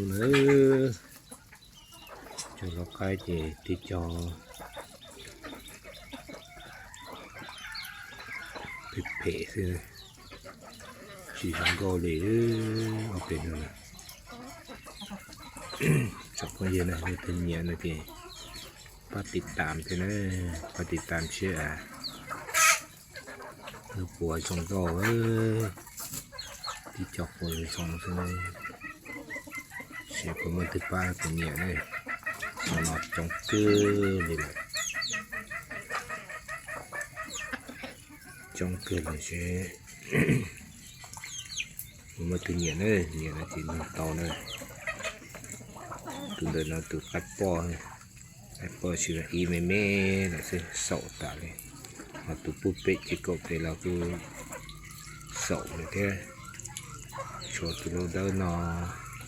Nawb, cog lau qaib ces tib co phem phem xwb, tsis zoo nkauj li ob peb no na. Tsoom phooj ywg na, leej twg nyiam no ces pab tiv tam thiab na, pab tiv tam seb lub puav zoo nkauj, tib co puav zoo xwb na. Seb puas muaj leej twg pab kuv nyiam na, xyoo no coob kawg li lawm, coob kawg lawm seb puas muaj leej twg nyiam na, nyiam no ces nug tau na. Tus ntawm no tus qaib poj, qaib poj tsis, ib me me lawm xwb, xaum tas li. Ho tus pub pem ces kaum pem los kuj xaum lawm thiab. Tshuav tus lau dawb no,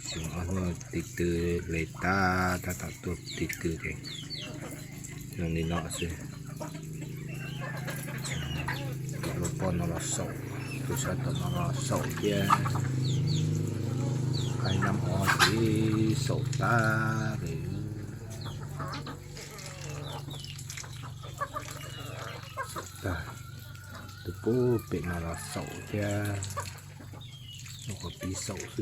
xyoo ob hnub tim tw, hle tag tab tom tuaj tim tw ces zoo li no xwb. Tus lau poj no los xaum, tus sab tom no los xaum thiab. Qaib nab ob ces xaum tag li. Xaum tag, tus pub pem no los xaum thiab. Muaj qhov pib xaum xwb.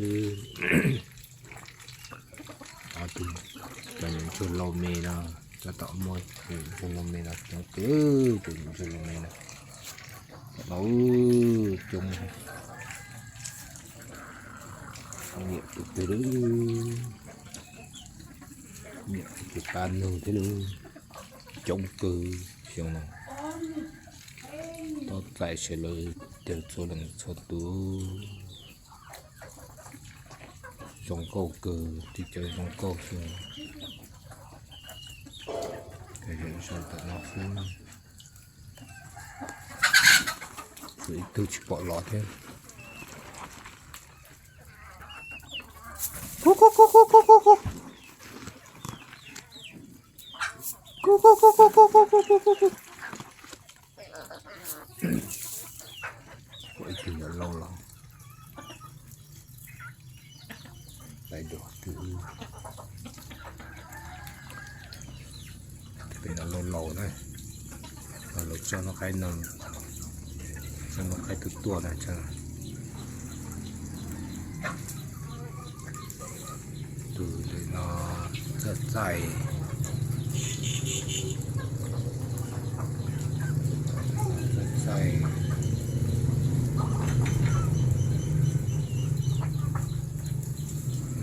Cov nyuam ntsuag lau me no, tab tom muaj nyuam ntsuag lau me no coob kawg, cov nyuam ntsuag lau me no. Lau coob, nyiam tus twg lawm, nyiam tus twg pab nug thiab lawm. Coob kawg xyoo no, tab txais sawv daws txhua leej txhua tus. Zoo nkauj kawg, tib co zoo nkauj xwb. Zoo tam no xwb, tshuav ib tug tsis pom los thiab. Ua ib tug nyuam lau los, lais dua twg. Pem no lau laus na, los tso no qaib no, tso no qaib tuaj tuaj na. Tus ntawm no txawj txaij, txawj txaij.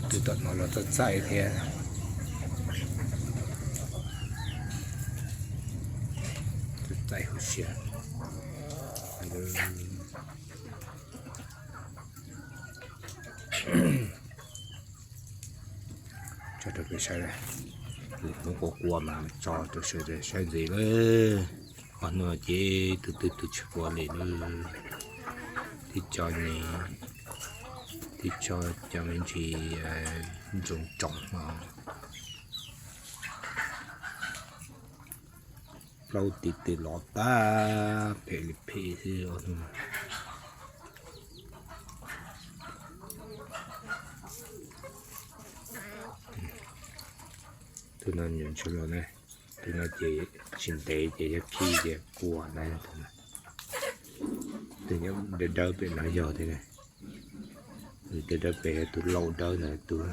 Tus tom no los txawj txaij thiab. Txawj txaij huv si. Tso rau peb saib, lwm hnub quav quas mas tso rau sawv daws saib ntxiv lawm. Ob hnub no ces tus twg tus tsis quav li lawm. Tib co ne, tib co cov me ntsis ntsoov tsoom no. Plaub tim twg los tag phem li phem xwb. Tus no nyuam ntsuag los na, tus no ces tsis ntev ces yog khi ces quas na. Tus dawb dawb pem no yog tiag na. Tus dawb dawb pem yog tus lau dawb ntawd tus.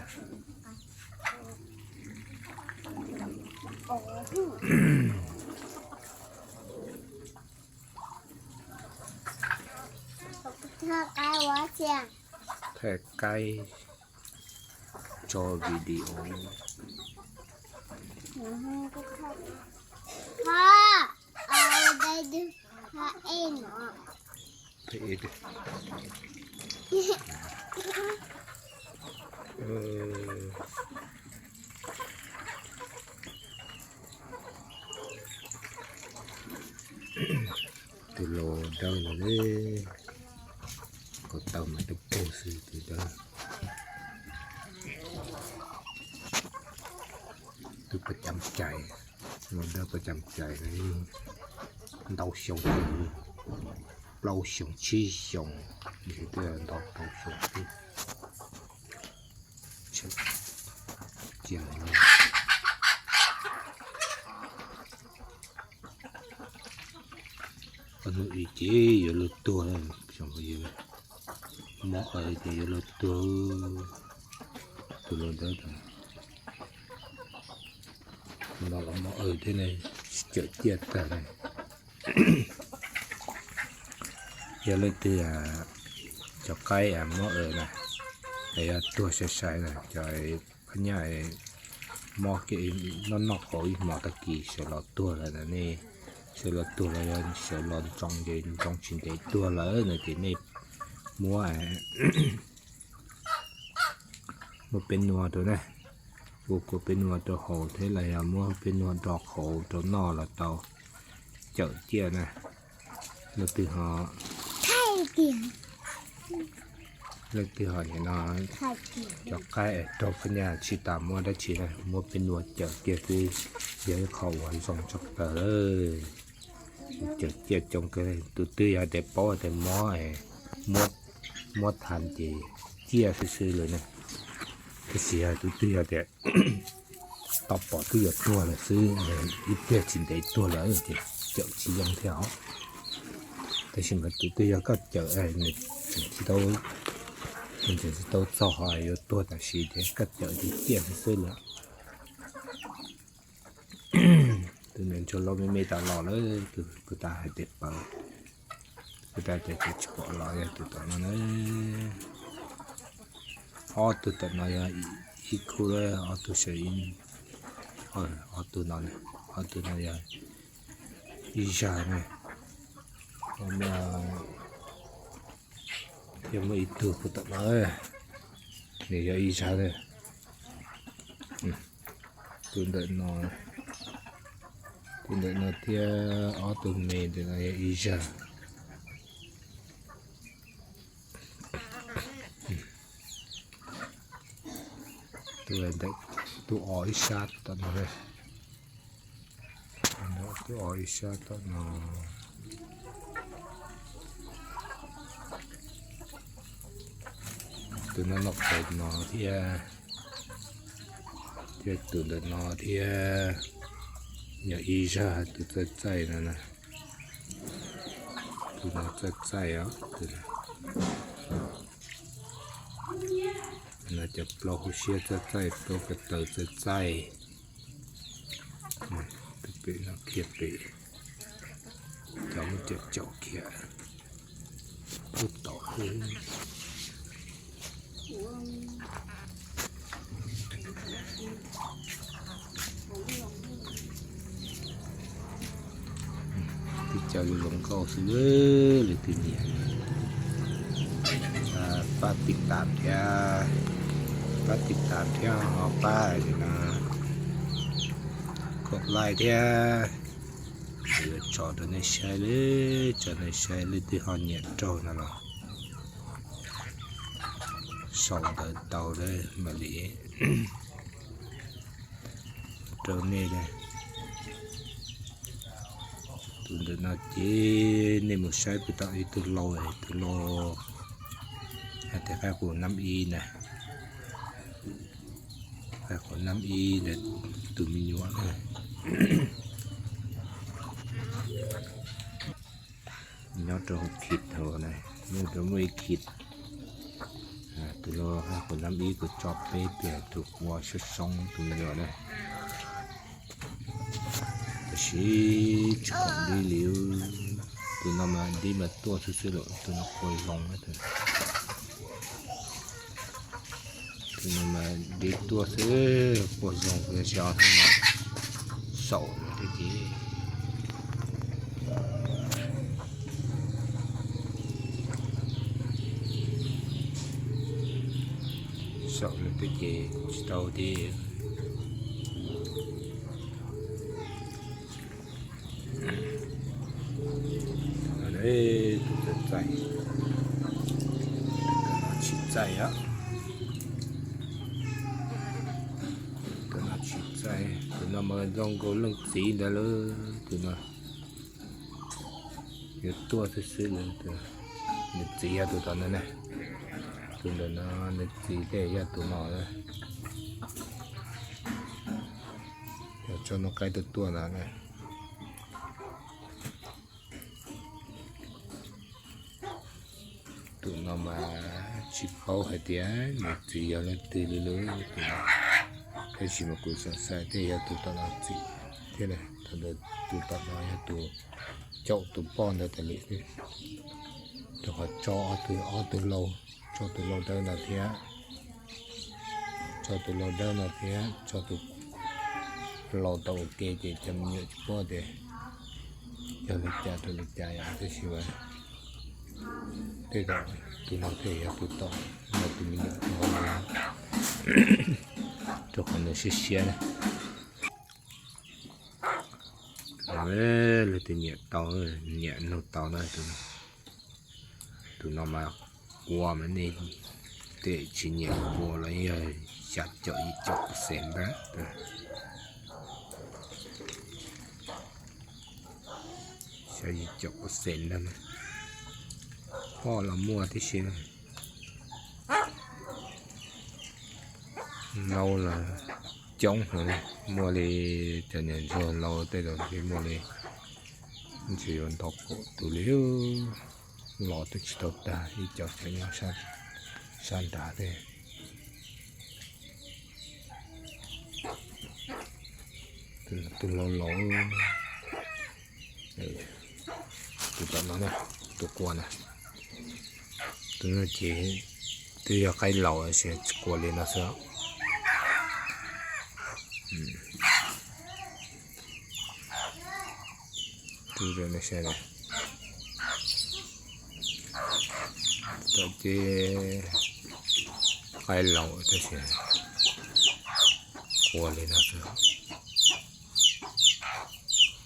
Thaij qaib tso video. Tus lau dawb no ne, ko taw mas dawb paug xwb tus dawb. Twb pab cam cais, lau dawb pab cam cais ntau xyoo, plaub xyoo tsib xyoo, twb ntau plaub xyoo xwb. Cia, ob hnub ib ces yuav luag tuag, mob aws ces yuav luag tuag. Tus hluas ntawd no los mob aws thiab ne, tsis cawm ciaj tag ne. Yog leej twg cov qaib mob aws na, es yog tuag sai sai na, cov phab nyaj mob kiag noj noj qab ib hmos tag kis sawv los tuag lawm na, nej sawv los tuag los yog sawv los ntsoov ces ntsoov tsis ntev tuag lawm no ces nej muab, muab peb nua rau na, ua kua peb nua rau haus thiab los yog muab peb nua rau qhauv rau noj los tau, cawm ciaj na. Leej twg ho, leej twg ho nim no cov qaib raug phab nyaj tsis tas muab dab tsi na, muab peb nua cawm kiag xwb, yog ib qho uas zoo tshaj plaws lawm. Cawm ciaj coob kawg, tus twg yog tias paub tias mob, muab tham ces ciaj xwb xwb lawm na. Tab sis yog tus twg yog tias tau pom twb yuav tuag lawm xwb, ib pliag tsis ntev tuag lawm ces cawm tsis yeej thiab os. Tab sis mas tus twg yog koj cawm, nws tseem tsis tau, nws tseem tsis tau txog ho yuav tuag tam sim ces koj cawm ces ciaj xwb xwb lawm. Tus ntawd ntshe loj me me tas los lawm, tus kuv tas hais tias pawv, kuv tas tias tsis pom los yog tus tom no na. Ob tug tom no yog ib khub, ob tug saum, ob tug no, ob tug no yog ib zag na. Thiab muaj ib tug kuv tom no, nws yog ib zag na. Tus ntawm no, tus ntawm no thiab ob tug me ntawm no yog ib zag. Tus os ib sab tom no, tus os ib sab tom no. Tus no noj qab no thiab, thiab tus ntawm no thiab, yog ib zag tus txaij txaij no na. Tus no txaij txaij os, tus no cov plaub hauv siab txaij txaij, plaub ko taw txaij txaij. Tus pem no khiav pem, cov muab cawm caum khiav pub tod. Twb coj lub hluas nkauj xwb, leej twg nyiam pab tiv tam thiab, pab tiv tam thiab ho pab no, koj laij thiab, yuav tso rau nej saib, tso nej saib leej twg ho nyiam raug no los sau ntawv tau mam li rau nej. Tus ntawm no ces nej mus saib puas tau ib tug lau, tus lau hais tias qaib qus nab ib na, qaib qus nab ib ntawd, tus me nyuam na. Nyob rau hauv khit hauv na, nyob rau muaj ib khit. Tus no qaib qus nab ib kuv tso peb tias tus qua soob soob tus me nyuam na. Tab sis tsis pom dib li, tus no mas dib mas tuaj xwb xwb lawm, tus no qua zoo na. Tus no mas dib tuaj xwb, qua zoo, yog tsis no saum lawm thiab ces, saum lawm thiab ces tsis tau thiab. Tus txaij txaij, tus no tsis txaij os, tus no tsis txaij, tus no mas zoo nkaus leej txiv ntawd lawm, tus no. Yuav tuaj xwb xwb li. Nws txiv yog tus tom no na. Tus ntawm no nws txiv tej yog tus no na. Tsob noj qaib tuaj tuaj no na. Tus no mas tsis paub hais tias nws txiv yog leej twg li lub tus no, tab sis mas kuv xav xav tej yog tus tom no txiv thiab na, thaum ntawd tus tom no yog tus caum tus poj ntawd tas li. Rau qhov tso ob tug, ob tug lau, tso tus lau dawb no thiab, tso tus lau dawb no thiab tso tus lau tau ua ke ces cov me nyuam tsis paub tias yog li cas rau li cas yom, tab sis mas tej zaum tus no thiaj yog tus tom no tus me nyuam tus hauv no, rau qhov nws siab siab na. Leej twg nyiam tau, nyiam nug tau na. Tus no mas kua mas nej tej tsis nyiam kua los yog xya caum yim caum percent ntag. Xya yim caum percent ntag. Poj los muaj tib si. Lau los coob heev li, muaj li cov niam ntsuag lau tej zaum tsis muaj li, tsis yuav ntau kaum tus li. Los twb tsis tau tag, ib co tseem nyob sab nrad thiab. Tus laus laus, tus tom no na, tus kua na, tus no ces twb yog qaib laus tab sis tsis kua li no xwb. Tom ces qaib laus tab sis kua li no xwb,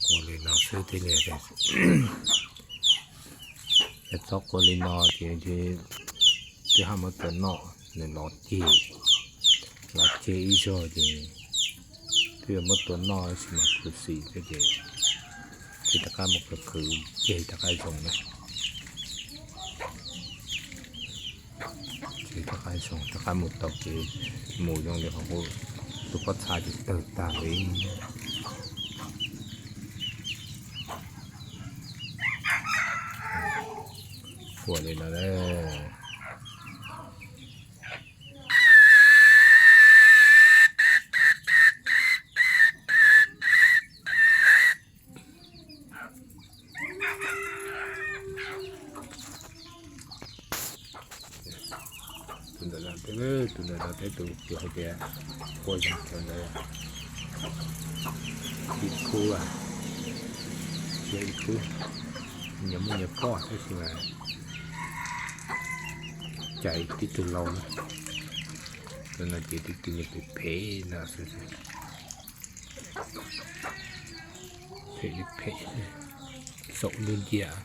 kua li no xwb thiaj li, yog txhob kua li no ces twb haj muab tua noj, nws los ceg, los ceg ib zaug ces twb yuav muab tua noj tab sis mas khuv xim thiab ces tsis rov qab mus khwv, khwv ceg rov qab zoo na. Ces rov qab zoo, rov qab mus tau kev mus zoo li qhov tus pob txha ces tawg tag li. Kua li no na. Tus ntawm no thiab, tus ntawm no thiab, tus kuv hais tias kua zoo kawg ntawd, ib khub, ib khub, nyias muaj nyias poj tab sis mas cais tib tug laus na. Tus no ces tib tug me phem phem no xwb, phem li phem, xaum lub nciab.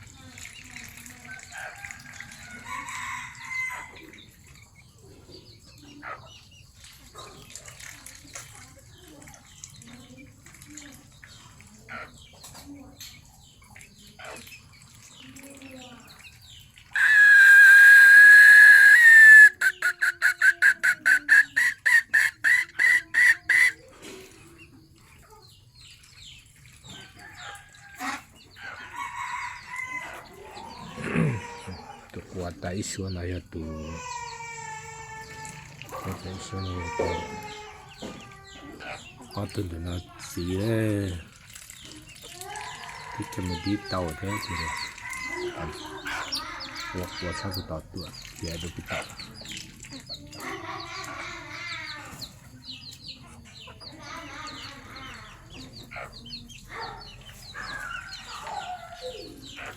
Tus kua tas ib suab no yog tus, ib suab no yog tus, ob tug ntawm no txiv lawm. Twb coj mus dib tau thiab, ua ua sab puag tom tuaj cia rau puag tom.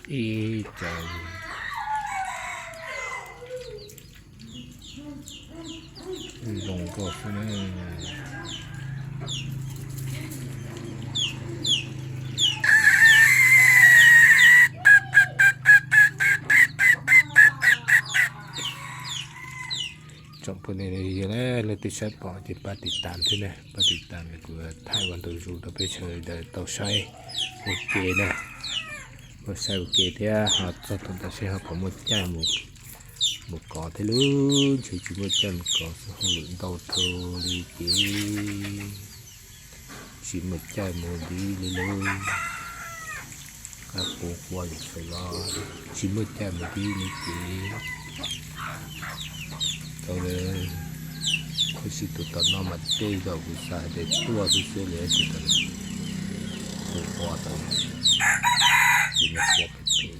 Ib co zoo nkauj xwb na. Tsoom phooj ywg, leej twg saib pom ces pab tiv tam thiab na, pab tiv tam kuv thaij ua ntu zus rau peb sawv daws tau saib ua ke na, ua saib ua ke thiab ho txog thaum ntawd seb ho puas muaj caij mus kov thiab lub ntshe tsis muaj caij mus kov xwb, hauj lwm ntau dhau li ces tsis Tsis muaj caij mus dib li lub, qab qus qua lawm txhua los tsis muaj caij mus dib li ces tau li. Tab sis tus tom no mas tej zaum kuv xav hais tias tuaj xwb xwb li, tus tom no, tus qua tau, tus no qua pem pem,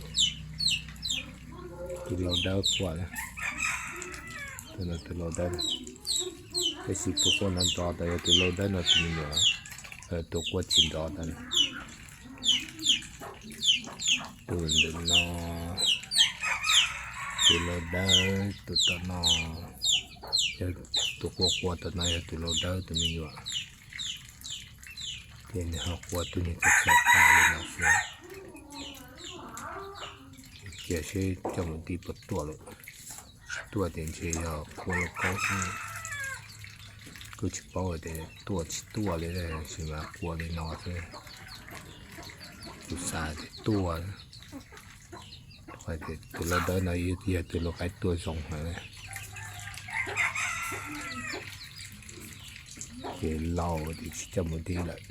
tus lau dawb qua na, tus no tus lau dawb. Tab sis tus qua nrov nrov tas yog tus lau dawb no tus me nyuam, tus qua tsis nrov tas. Tus ntawm no, tus lau dawb, tus tom no, yog tus qua qua tom no yog tus lau dawb tus me nyuam. Ces nws ho qua tus niag txav txav tas li no xwb. Cia seb coj mus dib puas tuaj lawm. Tsis tuaj ces ntshe yog qua lauj kaub xwb. Kuj tsis paub hais tias tuaj tsis tuaj li, tab sis mas qua li no xwb. Kuv xav tias tuaj, hais tias tus lau dawb no yog tus lau qaib tuaj zoo heev. Ces laus ces tsis coj mus dib lawm.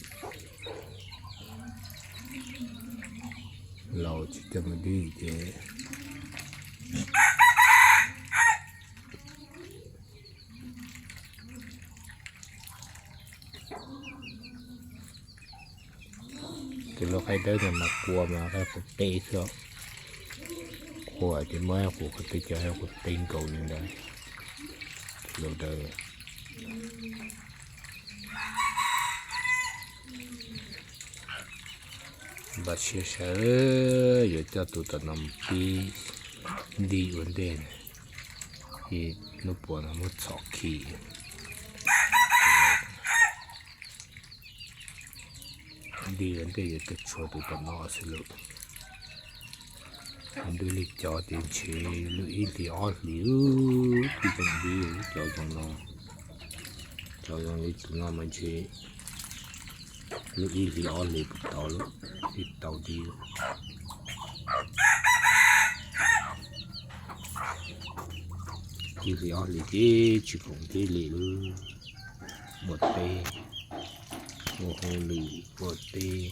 Laus tsis coj mus dib ces tus lau qaib dawb no mas qua mas qaib qus teb xwb. Qua ces muab qaib qus qhov twg cov qaib qus teb nkaus li ntawd. Tus lau dawb. Npaj siab sawv yuav coj tus tom no mus pib nti ua ntej, ib hnub puas no muab txhom khi. Nti ua ntej yuav tau tshuav tus tom no xwb lauj. Ntuj li cov ces ntshe lub ib hlis ob hlis twb tau dib, cov zoo no, cov zoo li tus no mas ntshe lub ib hlis ob hlis puas tau lub, twb tau dib. Ib hlis ob hlis ces tsis khoom dib li lub, ua teb, ua hauj lwm, ua teb,